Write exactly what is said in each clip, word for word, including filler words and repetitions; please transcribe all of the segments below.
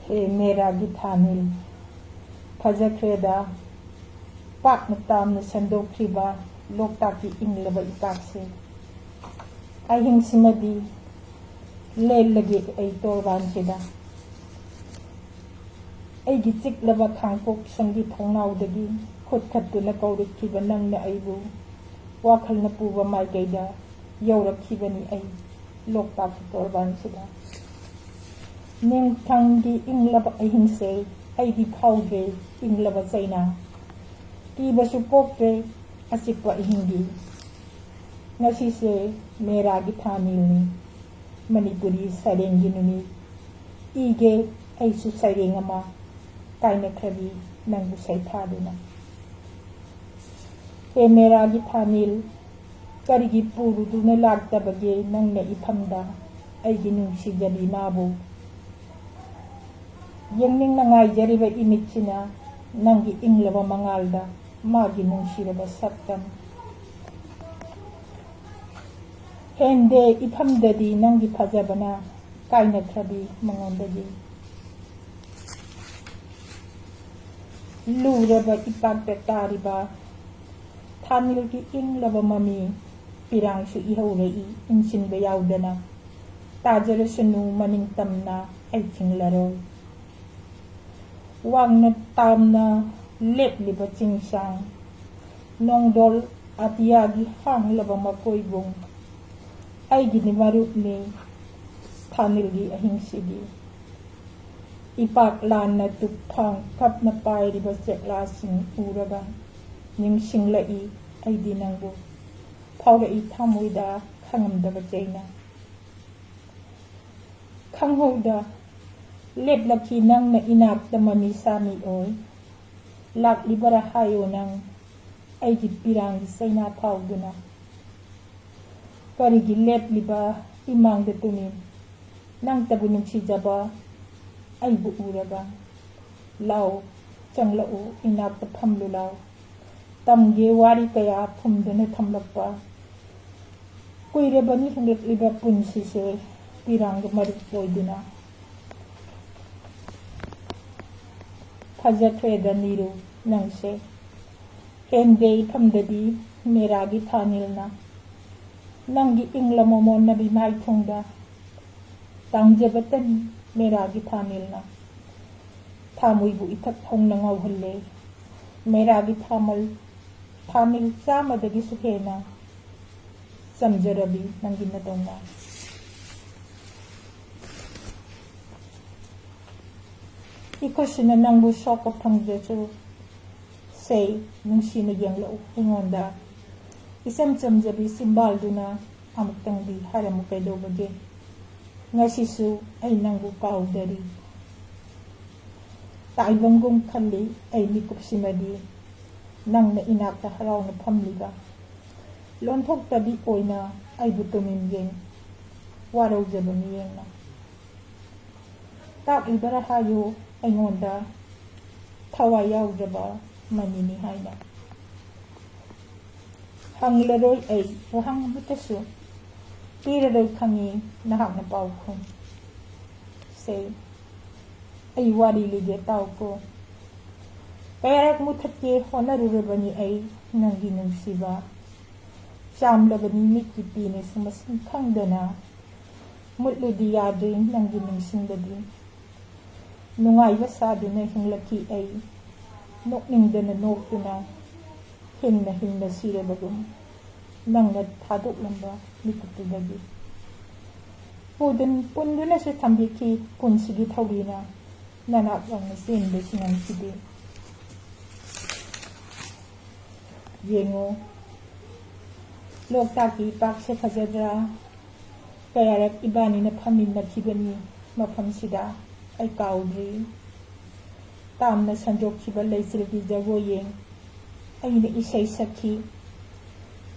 ꯍꯦ ꯃꯦꯔꯥꯒꯤ ꯊꯥꯅꯤꯜ, ꯐꯖꯈ꯭ꯔꯦꯗ, ꯄꯥꯛꯅ ꯇꯥꯝꯅ ꯁꯟꯗꯣꯛꯈ꯭ꯔꯤꯕ ꯂꯣꯛꯇꯥꯛꯀꯤ ꯏꯪꯂꯕ ꯏꯄꯥꯛꯁꯦ꯫ ꯑꯍꯤꯡꯁꯤꯃꯗꯤ ꯂꯦꯜꯂꯒꯦ ꯑꯩ ꯇꯣꯔꯕꯥꯟꯁꯤꯗ꯫ ꯑꯩꯒꯤ ꯆꯤꯛꯂꯕ ꯈꯥꯡꯄꯣꯛꯁꯪꯒꯤ ꯊꯣꯡꯅꯥꯎꯗꯒꯤ ꯈꯨꯠ ꯈꯠꯇꯨꯅ ꯀꯧꯔꯛꯈꯤꯕ ꯅꯪꯅ ꯑꯩꯕꯨ ꯋꯥꯈꯜꯅ ꯄꯨꯕ ꯃꯥꯏꯀꯩꯗ ꯌꯧꯔꯛꯈꯤꯕꯅꯤ ꯑꯩ ꯂꯣꯛꯇꯥꯛꯀꯤ ꯇꯣꯔꯕꯥꯟꯁꯤꯗ꯫ ꯅꯤꯡꯊꯪꯒꯤ ꯏꯪꯂꯕ ꯑꯍꯤꯡꯁꯦ ꯑꯩꯗꯤ ꯐꯥꯎꯗ꯭ꯔꯦ ꯏꯪꯂꯕ ꯆꯩꯅꯥ꯫ ꯀꯤꯕꯁꯨ ꯄꯣꯛꯇ꯭ꯔꯦ ꯑꯆꯤꯛꯄ ꯑꯍꯤꯡꯒꯤ꯫ ꯉꯁꯤꯁꯦ ꯃꯦꯔꯥꯒꯤ ꯊꯥꯅꯤꯜꯅꯤ, ꯃꯅꯤꯄꯨꯔꯤ ꯁꯩꯔꯦꯡꯒꯤ ꯅꯨꯃꯤꯠ꯫ ꯏꯒꯦ ꯑꯩꯁꯨ ꯁꯩꯔꯦꯡ ꯑꯃ, ꯀꯥꯏꯅꯈ꯭ꯔꯕꯤ ꯅꯪꯕꯨ ꯁꯩꯊꯥꯗꯨꯅ꯫ ꯍꯦ ꯃꯦꯔꯥꯒꯤ ꯊꯥꯅꯤꯜ, ꯀꯔꯤꯒꯤ ꯄꯨꯔꯨꯗꯨꯅ ꯂꯥꯛꯇꯕꯒꯦ ꯅꯪꯅ ꯏꯐꯝꯗ ꯑꯩꯒꯤ ꯅꯨꯡꯁꯤꯖꯕꯤ ꯃꯥꯕꯨ? ꯌꯦꯡꯅꯤꯡꯅ ꯉꯥꯏꯖꯔꯤꯕ ꯏꯃꯤꯠꯁꯤꯅ ꯅꯪꯒꯤ ꯏꯪꯂꯕ ꯃꯉꯥꯜꯗ ꯃꯥꯒꯤ ꯅꯨꯡꯁꯤꯔꯕ ꯁꯛꯇꯝ꯫ ꯍꯦꯟꯗꯦ ꯏꯐꯝꯗꯗꯤ ꯅꯪꯒꯤ ꯐꯖꯕꯅ ꯀꯥꯏꯅꯈ꯭ꯔꯕꯤ ꯃꯉꯣꯟꯗꯒꯤ꯫ ꯂꯨꯔꯕ ꯏꯄꯥꯛꯇ ꯇꯥꯔꯤꯕ ꯊꯥꯅꯤꯜꯒꯤ ꯏꯪꯂꯕ ꯃꯃꯤ ꯄꯤꯔꯥꯡꯁꯨ ꯏꯍꯧꯔꯛꯏ ꯏꯟꯁꯤꯟꯕ ꯌꯥꯎꯗꯅ꯫ ꯇꯥꯖꯔꯁꯅꯨ ꯃꯅꯤꯡ ꯇꯝꯅ ꯑꯩ ꯊꯤꯡꯂꯔꯣꯏ꯫ ꯋꯥꯡꯅ ꯇꯥꯝꯅ ꯂꯦꯞꯂꯤꯕ ꯆꯤꯡꯁꯥꯡ, ꯅꯣꯡꯗꯣꯜ ꯑꯇꯤꯌꯥꯒꯤ ꯍꯥꯡꯂꯕ ꯃꯀꯣꯏꯕꯨꯡ, ꯑꯩꯒꯤꯗꯤ ꯃꯔꯨꯞꯅꯤ ꯊꯥꯅꯤꯜꯒꯤ ꯑꯍꯤꯡꯁꯤꯗꯤ꯫ ꯏꯄꯥꯛ ꯂꯥꯟꯅ ꯇꯨꯞꯐꯥꯡ ꯀꯞꯅ ꯄꯥꯏꯔꯤꯕ ꯆꯦꯛꯂꯥꯁꯤꯡ ꯎꯔꯒ ꯅꯤꯡꯁꯤꯡꯂꯛꯏ ꯑꯩꯗꯤ ꯅꯪꯕꯨ꯫ ꯐꯥꯎꯔꯛꯏ ꯊꯃꯣꯏꯗ ꯈꯪꯉꯝꯗꯕ ꯆꯩꯅ꯫ ꯈꯪꯍꯧꯗ ꯂꯦꯞꯂꯛꯈꯤ ꯅꯪꯅ ꯏꯅꯥꯛꯇ ꯃꯃꯤ ꯁꯥꯃꯤ ꯑꯣꯏ꯫ ꯂꯥꯛꯂꯤꯕꯔꯥ ꯍꯥꯏꯌꯣ ꯅꯪ ꯑꯩꯒꯤ ꯄꯤꯔꯥꯡꯒꯤ ꯆꯩꯅꯥ ꯐꯥꯎꯗꯨꯅ꯫ ꯀꯔꯤꯒꯤ ꯂꯦꯞꯂꯤꯕ ꯏꯃꯥꯡꯗ ꯇꯨꯃꯤꯟ? ꯅꯪꯇꯕꯨ ꯅꯨꯡꯁꯤꯖꯕ ꯑꯩꯕꯨ ꯎꯔꯒ꯫ ꯂꯥꯎ, ꯆꯪꯂꯛꯎ, ꯏꯅꯥꯛꯇ ꯐꯝꯂꯨ ꯂꯥꯎ꯫ ꯇꯝꯒꯦ ꯋꯥꯔꯤ ꯀꯌꯥ ꯐꯨꯝꯗꯨꯅ ꯊꯝꯂꯛꯄ꯫ ꯀꯨꯏꯔꯕꯅꯤ ꯍꯤꯡꯂꯛꯂꯤꯕ ꯄꯨꯟꯁꯤꯁꯦ ꯄꯤꯔꯥꯡꯒ ꯃꯔꯨꯞ ꯑꯣꯏꯗꯨꯅ꯫ ꯐꯖꯈ꯭ꯔꯦꯗ ꯅꯤꯔꯨ ꯅꯪꯁꯦ꯫ ꯍꯦꯟꯗꯦ ꯏꯐꯝꯗꯗꯤ ꯃꯦꯔꯥꯒꯤ ꯊꯥꯅꯤꯜꯅ꯫ ꯅꯪꯒꯤ ꯏꯪꯂ ꯃꯃꯣꯟꯅꯕꯤ ꯃꯥꯏꯊꯣꯡꯗ ꯇꯥꯡꯖꯕꯇꯅꯤ ꯃꯦꯔꯥꯒꯤ ꯊꯥꯅꯤꯜꯅ꯫ ꯊꯥꯃꯣꯏꯕꯨ ꯏꯊꯛ ꯊꯣꯡꯅ ꯉꯥꯎꯍꯜꯂꯦ꯫ ꯃꯦꯔꯥꯒꯤ ꯊꯥꯃꯜ, ꯊꯥꯅꯤꯜ ꯆꯥꯝꯃꯗꯒꯤꯁꯨ ꯍꯦꯟꯅ ꯆꯝꯖꯔꯕꯤ ꯅꯪꯒꯤ ꯅꯇꯧꯅ꯫ ꯏꯈꯨꯠꯁꯤꯅ ꯅꯪꯕꯨ ꯁꯣꯛꯄ ꯐꯪꯖꯁꯨ ꯁꯦ, ꯅꯨꯡꯁꯤꯅ ꯌꯦꯡꯂꯛꯎ ꯑꯩꯉꯣꯟꯗ꯫ ꯏꯆꯝ ꯆꯝꯖꯕꯤ ꯆꯤꯝꯕꯥꯜꯗꯨꯅ ꯑꯃꯨꯛꯇꯪꯗꯤ ꯍꯥꯏꯔꯝꯃꯨ ꯀꯩꯗꯧꯕꯒꯦ? ꯉꯁꯤꯁꯨ ꯑꯩ ꯅꯪꯕꯨ ꯀꯥꯎꯗꯔꯤ꯫ ꯇꯥꯏꯕꯪꯒꯨꯝ ꯈꯜꯂꯤ ꯑꯩ ꯃꯤꯀꯨꯞꯁꯤꯃꯗꯤ ꯅꯪꯅ ꯏꯅꯥꯛꯇ ꯍꯔꯥꯎꯅ ꯐꯝꯂꯤꯕ꯫ ꯂꯣꯟꯊꯣꯛꯇꯕꯤ ꯑꯣꯏꯅ ꯑꯩꯕꯨ ꯇꯨꯃꯤꯟ ꯌꯦꯡ ꯋꯥꯔꯧꯖꯕ ꯃꯤꯠꯌꯦꯡꯅ꯫ ꯇꯥꯛꯂꯤꯕꯔꯥ ꯍꯥꯏꯌꯨ ꯑꯩꯉꯣꯟꯗ ꯊꯋꯥꯏ ꯌꯥꯎꯗ꯭ꯔꯕ ꯃꯅꯤꯅꯤ ꯍꯥꯏꯅ꯫ ꯍꯪꯂꯔꯣꯏ ꯑꯩ ꯋꯥꯍꯪ ꯑꯃꯠꯇꯁꯨ, ꯄꯤꯔꯔꯣꯏ ꯈꯪꯉꯤ ꯅꯍꯥꯛꯅ ꯄꯥꯎꯈꯨꯝ꯫ ꯁꯦ, ꯑꯩ ꯋꯥꯔꯤ ꯂꯤꯒꯦ ꯇꯥꯎꯀꯣ꯫ ꯀꯌꯥꯔꯛ ꯃꯨꯊꯠꯀꯦ ꯍꯣꯠꯅꯔꯨꯔꯕꯅꯤ ꯑꯩ ꯅꯪꯒꯤ ꯅꯨꯡꯁꯤꯕ꯫ ꯆꯥꯝꯂꯕꯅꯤ ꯃꯤꯠꯀꯤ ꯄꯤꯅꯁꯨ ꯃꯁꯤꯡ ꯈꯪꯗꯅ꯫ ꯃꯨꯠꯂꯨꯗꯤ ꯌꯥꯗ꯭ꯔꯤ ꯅꯪꯒꯤ ꯅꯤꯡꯁꯤꯡꯕꯗꯤ꯫ ꯅꯨꯡꯉꯥꯏꯕ ꯁꯥꯗꯨꯅ ꯍꯤꯡꯂꯛꯈꯤ ꯑꯩ꯫ ꯅꯣꯛꯅꯤꯡꯗꯅ ꯅꯣꯛꯇꯨꯅ ꯍꯤꯡꯅ ꯍꯤꯡꯅ ꯁꯤꯔꯕꯒꯨꯝ ꯅꯪꯅ ꯊꯥꯗꯣꯛꯂꯝꯕ ꯃꯤꯀꯨꯞꯇꯨꯗꯒꯤ꯫ ꯄꯨꯗꯨꯟ-, ꯄꯨꯟꯗꯨꯅꯁꯨ ꯊꯝꯕꯤꯈꯤ ꯄꯨꯟꯁꯤꯒꯤ ꯊꯧꯔꯤꯅ ꯅꯅꯥꯛ ꯌꯧꯅ ꯆꯦꯟꯕꯁꯤꯡ ꯑꯁꯤꯗꯤ꯫ ꯌꯦꯡꯉꯨ, ꯂꯣꯛꯇꯥꯛꯀꯤ ꯏꯄꯥꯛꯁꯦ ꯐꯖꯗ꯭ꯔꯥ? ꯀꯌꯥꯔꯛ ꯏꯕꯥꯅꯤꯅ ꯐꯝꯃꯤꯟꯅꯈꯤꯕꯅꯤ ꯃꯐꯝꯁꯤꯗ, ꯑꯩ ꯀꯥꯎꯗ꯭ꯔꯤ꯫ ꯇꯥꯝꯅ ꯁꯟꯗꯣꯛꯈꯤꯕ ꯂꯩꯆꯤꯜꯒꯤ ꯖꯒꯣꯏ ꯌꯦꯡ ꯑꯩꯅ ꯏꯁꯩ ꯁꯛꯈꯤ꯫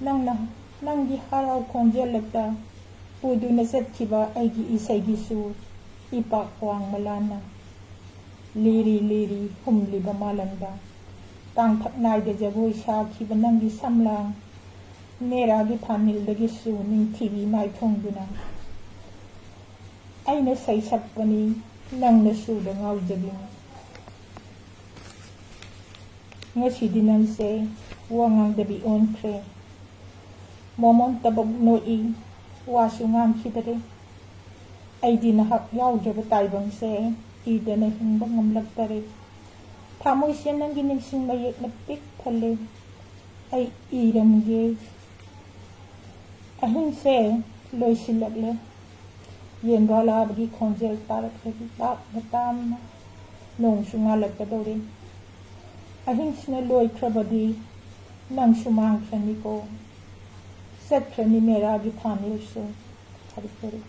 ꯅꯪꯅ, ꯅꯪꯒꯤ ꯍꯔꯥꯎ ꯈꯣꯟꯖꯦꯜꯂꯛꯇ ꯄꯨꯗꯨꯅ ꯆꯠꯈꯤꯕ ꯑꯩꯒꯤ ꯏꯁꯩꯒꯤ ꯁꯨꯔ ꯏꯄꯥꯛ ꯋꯥꯡꯃ ꯂꯥꯟꯅ꯫ ꯂꯤꯔꯤ ꯂꯤꯔꯤ ꯍꯨꯝꯂꯤꯕ ꯃꯥꯂꯪꯗ ꯇꯥꯡꯊꯛ ꯅꯥꯏꯗ ꯖꯒꯣꯏ ꯁꯥꯈꯤꯕ ꯅꯪꯒꯤ ꯁꯝꯂꯥꯡ꯫ ꯃꯦꯔꯥꯒꯤ ꯊꯥꯅꯤꯜꯗꯒꯤꯁꯨ ꯅꯤꯡꯊꯤꯕꯤ ꯃꯥꯏꯊꯣꯡꯗꯨꯅ꯫ ꯑꯩꯅ ꯁꯩꯁꯛꯄꯅꯤ, ꯅꯪꯅ ꯁꯨꯔꯗ ꯉꯥꯎꯖꯕꯤꯅꯤ꯫ ꯉꯁꯤꯗꯤ ꯅꯪꯁꯦ ꯋꯥ ꯉꯥꯡꯗꯕꯤ ꯑꯣꯟꯈ꯭ꯔꯦ꯫ ꯃꯣꯃꯣꯟ ꯇꯕꯛ ꯅꯣꯛꯏ, ꯋꯥꯁꯨ ꯉꯥꯡꯈꯤꯗꯔꯦ꯫ ꯑꯩꯗꯤ ꯅꯍꯥꯛ ꯌꯥꯎꯗ꯭ꯔꯕ ꯇꯥꯏꯕꯪꯁꯦ ꯏꯗꯅ ꯍꯤꯡꯕ ꯉꯝꯂꯛꯇꯔꯦ꯫ ꯊꯃꯣꯏꯁꯦ ꯅꯪꯒꯤ ꯅꯤꯡꯁꯤꯡ ꯃꯌꯦꯛꯅ ꯄꯤꯛ ꯊꯜꯂꯦ꯫ ꯑꯩ ꯏꯔꯝꯒꯦ꯫ ꯑꯍꯤꯡꯁꯦ ꯂꯣꯏꯁꯤꯜꯂꯛꯂꯦ꯫ ꯌꯦꯟ ꯂꯥꯕꯒꯤ ꯈꯣꯟꯖꯦꯜ ꯇꯥꯔꯛꯂꯗꯤ ꯂꯥꯞꯅ ꯇꯥꯝꯅ ꯅꯣꯡꯁꯨ ꯉꯥꯜꯂꯛꯀꯗꯧꯔꯦ꯫ ꯑꯍꯤꯡꯁꯤꯅ ꯂꯣꯏꯈ꯭ꯔꯕꯗꯤ ꯅꯪꯁꯨ ꯃꯥꯡꯈ꯭ꯔꯅꯤꯀꯣ꯫ ꯆꯠꯈ꯭ꯔꯅꯤ ꯃꯦꯔꯥꯒꯤ ꯊꯥꯅꯤꯜꯁꯨ꯫ ꯐꯔꯦ, ꯐꯔꯦ꯫